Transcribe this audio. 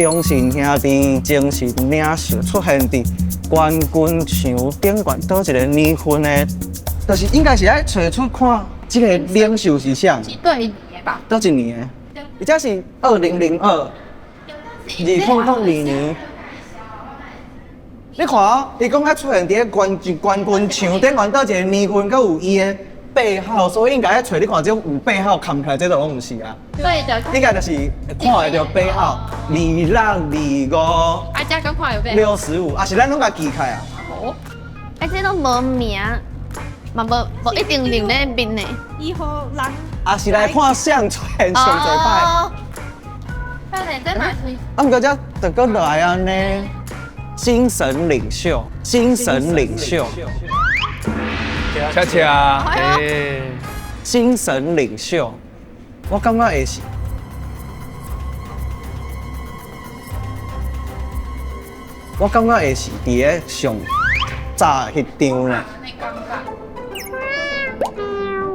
中信兄弟精神領袖出現佇冠軍場頂懸，佗一個年份的，就是應該是愛揣出看這個領袖是啥？對年的吧？佗一年的？伊這是2002，2002年。你看哦，伊講愛出現佇咧冠軍場頂懸佗一個年份，閣有伊的背號，所以應該愛揣你看這有背號崁起來，這都攏毋是啊。對的。應該就是看會著背號2625 啊，這敢看有背號？65，啊是咱攏共記起來啊。無。啊，這攏無名，嘛無一定認咧面的。伊予人。啊是來看誰出現上濟擺。哦。看來這嘛是。啊，毋過這就閣落來按呢，精神領袖，精神領袖。恰恰，欸，精神領袖，我感覺會是，我感覺會是佇咧上早彼張咧。